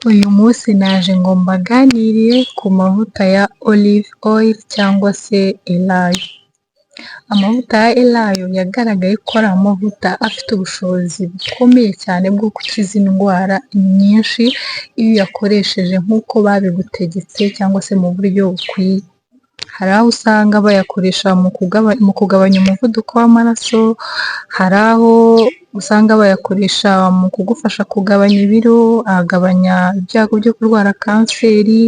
Uyu munsi naje ngo mbaganirire ku mavuta ya olive oil cyangwa se elayo. Amavuta ya elayo yagaragaye ko ari amavuta afite ubushobozi bukomeye cyane bwo gukiza indwara nyinshi, iyo uyakoresheje nk'uko babigutegetse cyangwa se mu buryo bukwiye. Hari aho usanga bayakoresha mu kugabanya umuvuduko w'amaraso, hari aho usanga bayakoresha mu kugufasha kugabanya ibiro, agabanya ibyago byo kurwara kanseri,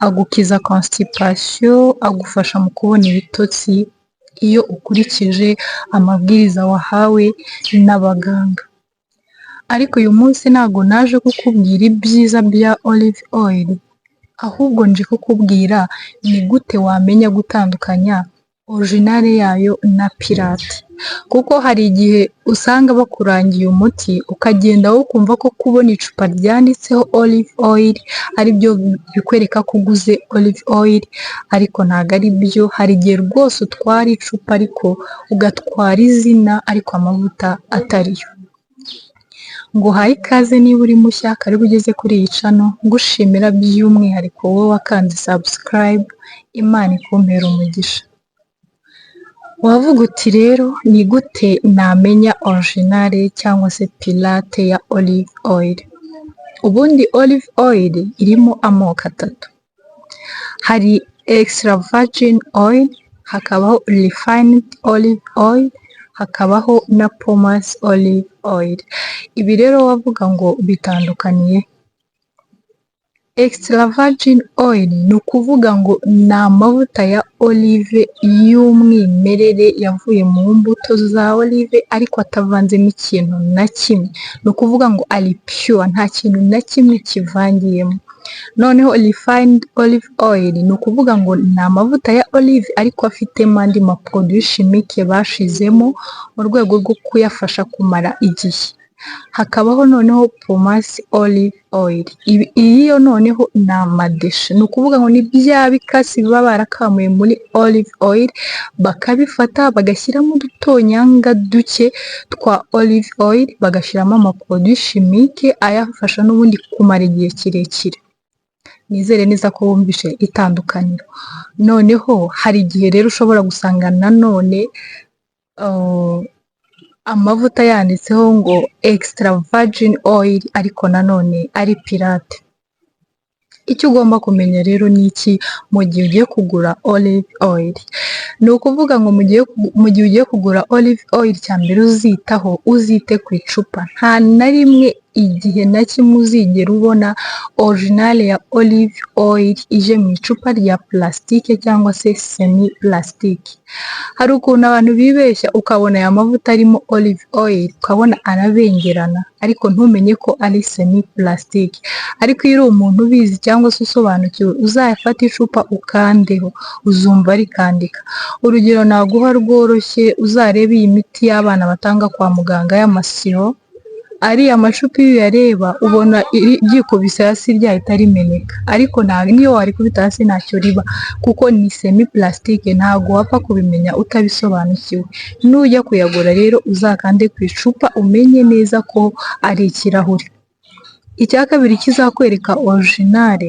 agukiza constipation, agufasha mu kubona ibitotsi iyo ukurikije amabwiriza wahawe n'abaganga. Ariko uyu munsi ntabwo naje kukubwira ibyiza bya olive oil, ahubwo nje kukubwira ni gute wamenya gutandukanya original yayo na pirate. Kuko hari igihe usanga bakurangiye umuti, ukagenda wowe ukumva ko kubona icupa ryanditseho olive oil ari byo bikwereka ko uguze olive oil, ariko ntabwo ari byo. Hari igihe rwose utwara icupa ariko ugatwara izina ariko amavuta atari yo. Nguhaye ikaze niba uri mushya, karibu ugeze kuri iyi channel, ngushimira by'umwihariko wowe wakanze subscribe, Imana ikumpere umugisha. Wavuga uti rero ni gute namenya original cyangwa se pirate ya olive oil? Ubundi olive oil irimo amoko atatu. Hari extra virgin oil, hakabaho refined olive oil, hakabaho na pomace olive oil. Ibi rero wavuga ngo bitandukaniye? Extra virgin oil ni ukuvuga ngo ni amavuta ya olive y'umwimerere, yavuye mu mbuto za olive ariko atavanzemo ikintu na kimwe, ni ukuvuga ngo ari pure, nta kintu na kimwe kivangiyemo. Noneho refined olive oil ni ukuvuga ngo ni amavuta ya olive ariko afitemo andi ma produits chimiques bashizemo mu rwego rwo kuyafasha kumara igihe. Hakabaho noneho pomace olive oil, iyi yo noneho ni ama déchets, ni ukuvuga ngo ni bya bikasi baba barakamuye muri olive oil, bakabifata bagashyiramo udutonyanga duke twa olive oil, bagashyiramo ama produits chimiques ayafasha n'ubundi kumara igihe kirekire. Nizere neza ko wumvishe itandukaniro. Noneho hari igihe rero ushobora gusanga nanone amavuta yanditseho ngo extra virgin oil ariko nanone ari pirate. Icyo ugomba kumenya rero ni iki mu gihe ugiye kugura olive oil? Ni ukuvuga ngo mu gihe ugiye kugura olive oil, icya mbere uzitaho, uzite ku icupa. Nta na rimwe, igihe na kimwe uzigera ubona original ya olive oil ije mu icupa rya plastique cyangwa se semi plastique. Hari ukuntu abantu bibeshya, ukabona aya mavuta arimo olive oil, ukabona arabengerana ariko ntumenye ko ari semi plastique. Ariko iyo uri umuntu ubizi cyangwa se usobanukiwe, uzayafate icupa ukandeho, uzumva rikandika. Urugero naguha rworoshye, uzarebe iyi miti y'abana batanga kwa muganga y'ama sirop, ariya macupa iyo uyareba ubona ryikubise hasi ryahita rimeneka, ariko niyo warikubita hasi ntacyo riba kuko ni semi plastique, ntabwo wapfa kubimenya utabisobanukiwe. Nujya kuyagura rero uzakande ku icupa umenye neza ko ari ikirahure. Icya kabiri kizakwereka original,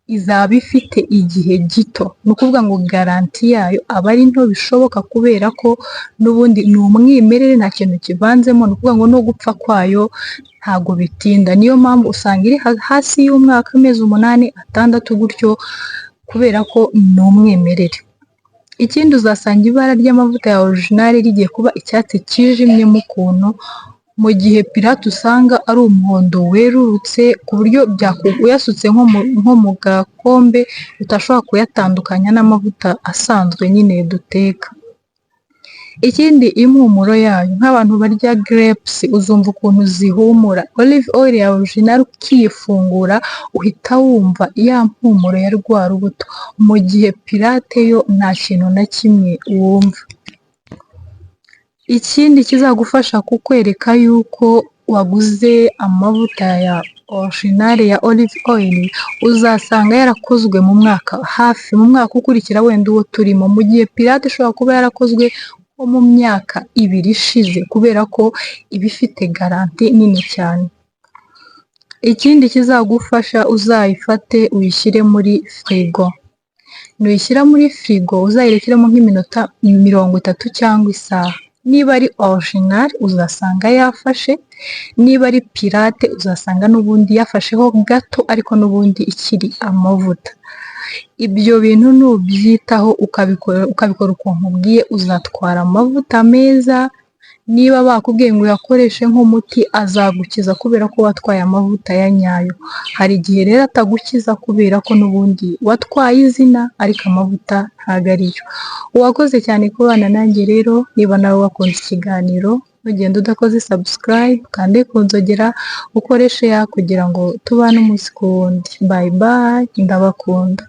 izaba ifite igihe gito, ni ukuvuga ngo garantie yayo aba ari nto bishoboka, kubera ko n'ubundi ni umwimerere, nta kintu kivanzemo, ni ukuvuga ngo no gupfa kwayo ntabwo bitinda. Niyo mpamvu usanga iri hasi y'umwaka, amezi 8, 6 gutyo, kubera ko ni umwimerere. Ikindi, uzasanga ibara ry'amavuta ya original rigiye kuba icyatsi kijimye mo ukuntu, mu gihe pirate usanga ari umuhondo werurutse, ku buryo uyasutse nko mu gakombe utashobora kuyatandukanya n'amavuta asanzwe nyine duteka. Ikindi, impumuro yayo, nk'abantu barya grapes uzumva ukuntu zihumura. Olive oil ya original ukiyifungura uhita wumva ya mpumuro ya rwa rubuto, mu gihe pirate yo nta kintu na kimwe wumva. Ikindi kizagufasha kukwereka yuko waguze amavuta ya original ya olive oil, uzasanga yarakozwe mu mwaka, hafi mu mwaka ukurikira wenda uwo turimo, mu gihe pirate ishobora kuba yarakozwe nko mu myaka 2 ishize, kubera ko iba ifite garantie nini cyane. Ikindi kizagufasha, uzayifate uyishyire muri firigo. Nuyishyira muri firigo uzayirekeremo nk'iminota 30 cyangwa isaha. Niba ari original uzasanga yafashe, niba ari pirate uzasanga n'ubundi yafasheho gato ariko n'ubundi ikiri amavuta. Ibyo bintu nubyitaho ukabikora uko nkubwiye, uzatwara amavuta meza. Niba bakubwiye ngo uyakoreshe nk'umuti, azagukiza kubera ko watwaye amavuta ya nyayo. Hari igihe rero atagukiza kubera ko n'ubundi watwaye izina ariko amavuta ntago ariyo. Wakoze cyane kubana nanjye rero, niba nawe wakunze ikiganiro, ntugende udakoze subscribe, ukande ku nzogera, ukore share kugira ngo tubane umunsi ku wundi. Bye bye, ndabakunda.